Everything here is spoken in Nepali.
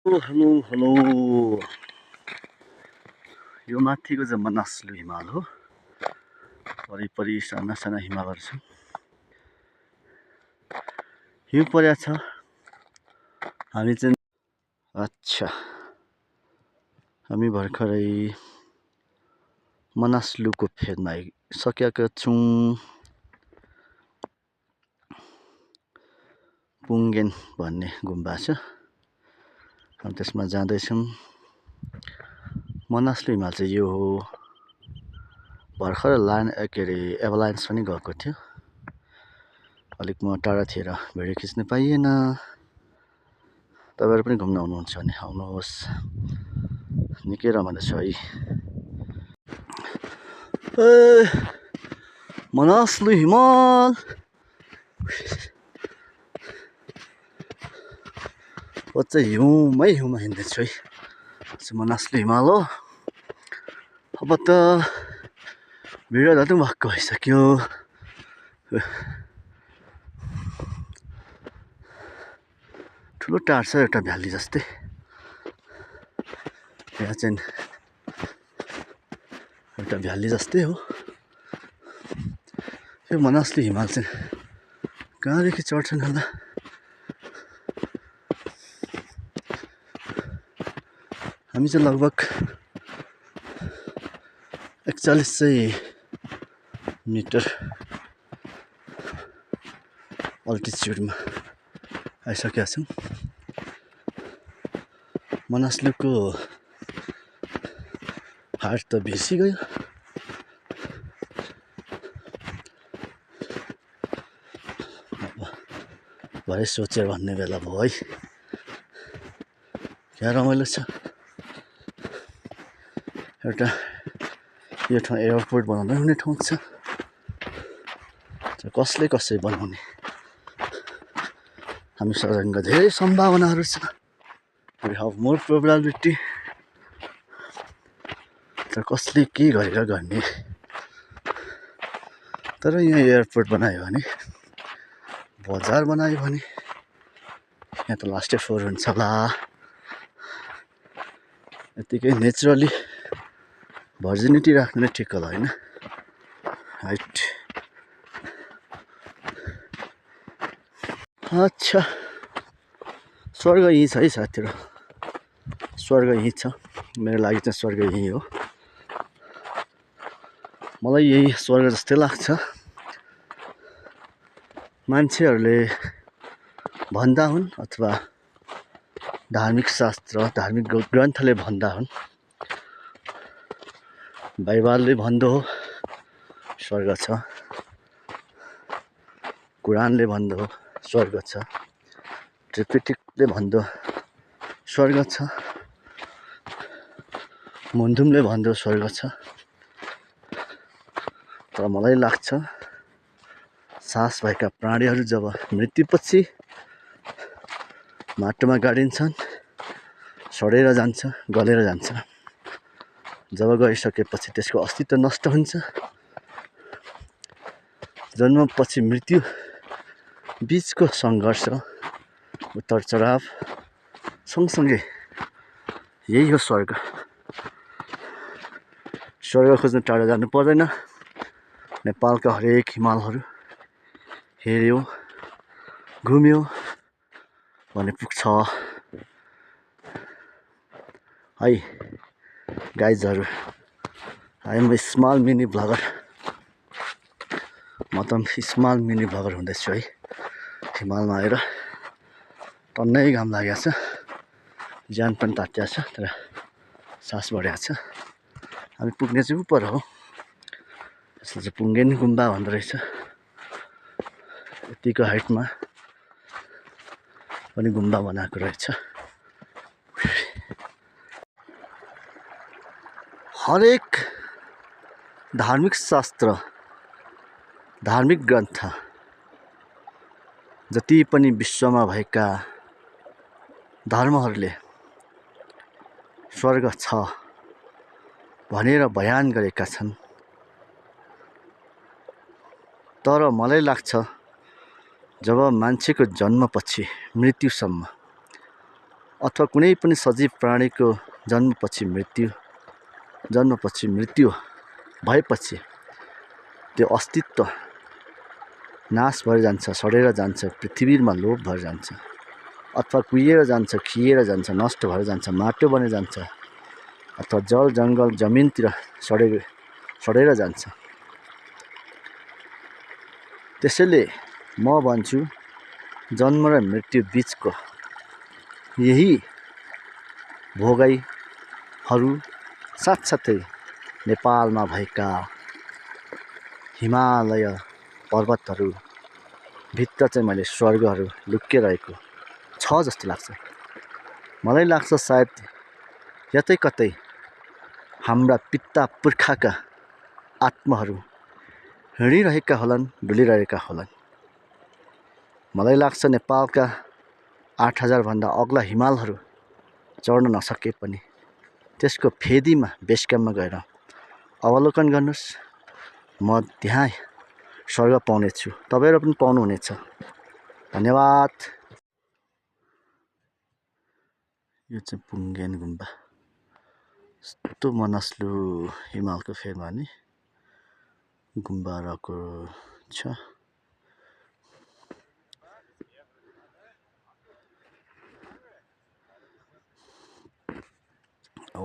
हेलो हेलो यो माथिको चाहिँ मनासलु हिमाल हो। वरिपरि साना साना हिमालहरू छन्। हिउँ परेको छ। हामी चाहिँ हामी भर्खरै मनासलुको फेदमा आइसकेका छौँ। पुङ्गेन भन्ने गुम्बा छ, हामी त्यसमा जाँदैछौँ। मनासलु हिमाल चाहिँ यो हो। भर्खर एभालान्स पनि गएको थियो। अलिक म टाढा थिएर भिडियो खिच्न पाइएन। तपाईहरु पनि घुम्न आउनुहुन्छ भने आउनुहोस्, निकै रमाइलो छ है। मनासलु हिमाल म चाहिँ हिउँमा हिँड्दैछु है। मनासलु हिमाल हो। अब त भिडियो धत्तु भक्क भइसक्यो। ठुलो टार छ, एउटा भ्याली जस्तै। यहाँ चाहिँ एउटा भ्याली जस्तै हो। यो मनासलु हिमाल चाहिँ कहाँदेखि चढ्छन् होला? हामी चाहिँ लगभग 4100 मिटर अल्टिच्युडमा आइसकेका छौँ। मनासलुको हाट त बिर्सिगयो। भरे सोचेर भन्ने बेला भयो है। क्या रमाइलो छ। एउटा यो ठाउँ एयरपोर्ट बनाउँदै हुने ठाउँ छ। कसले बनाउने, हामीसँग धेरै सम्भावनाहरू छ। We have more probability। तर कसले के गरेर गर्ने। तर यहाँ एयरपोर्ट बनायो भने, बजार बनायो भने यहाँ त लास्टै फोर हुन्छ होला। यतिकै नेचुरली भर्जिनिटी राख्नु नै ठिक होला हैन? राइट। अच्छा, स्वर्ग यहीँ छ है साथीहरु। स्वर्ग यहीँ छ। मेरो लागि चाहिँ स्वर्ग यहीँ हो। मलाई यही स्वर्ग जस्तै लाग्छ। मान्छेहरूले भन्दा हुन् अथवा धार्मिक शास्त्र, धार्मिक ग्रन्थले भन्दा हुन्, बाइबलले भन्दो हो स्वर्ग छ, कुरानले भन्दो हो स्वर्ग छ, त्रिपिटकले भन्दो स्वर्ग छ, मुन्धुमले भन्दो स्वर्ग छ। तर मलाई लाग्छ सास भएका प्राणीहरू जब मृत्युपछि माटोमा गाडिन्छन्, सडेर जान्छ, गलेर जान्छ। जब गइसकेपछि त्यसको अस्तित्व नष्ट हुन्छ। जन्मपछि मृत्यु बीचको सङ्घर्ष, उतार चढाव सँगसँगै यही हो स्वर्ग। स्वर्ग खोज्न टाढा जानु पर्दैन। नेपालका हरेक हिमालहरू हेऱ्यो, घुम्यो भने पुग्छ है। गाइजहरू, I am small mini vlogger. म त स्मल मिनी भ्लगर हुँदैछु है। हिमालमा आएर टन्नै घाम लागेको छ, ज्यान पनि तातिएको छ, तर सास बढेको छ। हामी पुग्ने चाहिँ उपर हो। यसले चाहिँ पुङ्गेन गुम्बा भन्दो रहेछ। यतिको हाइटमा पनि गुम्बा बनाएको रहेछ। हरेक धार्मिक शास्त्र, धार्मिक ग्रन्थ, जति पनि विश्वमा भएका धर्महरूले स्वर्ग छ भनेर बयान गरेका छन्। तर मलाई लाग्छ जब मान्छेको जन्मपछि मृत्युसम्म अथवा कुनै पनि सजीव प्राणीको जन्मपछि मृत्यु भएपछि त्यो अस्तित्व नाश भएर जान्छ, सडेर जान्छ, पृथ्वीमा लोप भएर जान्छ, अथवा कुहिएर जान्छ, खिएर जान्छ, नष्ट भएर जान्छ, माटो बनेर जान्छ, अथवा जल जङ्गल जमिनतिर सडेर जान्छ। त्यसैले म भन्छु जन्म र मृत्यु बीचको यही भोगाइहरू साथसाथै नेपालमा भएका हिमालय पर्वतहरू भित्र चाहिँ मैले स्वर्गहरू लुकिरहेको छ जस्तो लाग्छ। मलाई लाग्छ सायद यतै कतै हाम्रा पिता पुर्खाका आत्माहरू हिँडिरहेका होलान्, डुलिरहेका होलान्। मलाई लाग्छ नेपालका 8000 भन्दा अग्ला हिमालहरू चढ्न नसके पनि त्यसको फेदीमा बेस क्याम्पमा गएर अवलोकन गर्नुहोस्। म त्यहाँ स्वर्ग पाउनेछु, तपाईँहरू पनि पाउनुहुनेछ। धन्यवाद। यो चाहिँ पुङ्गेन गुम्बा, यस्तो मनस्लु हिमालको फेदमा नि गुम्बा रहेको छ। औ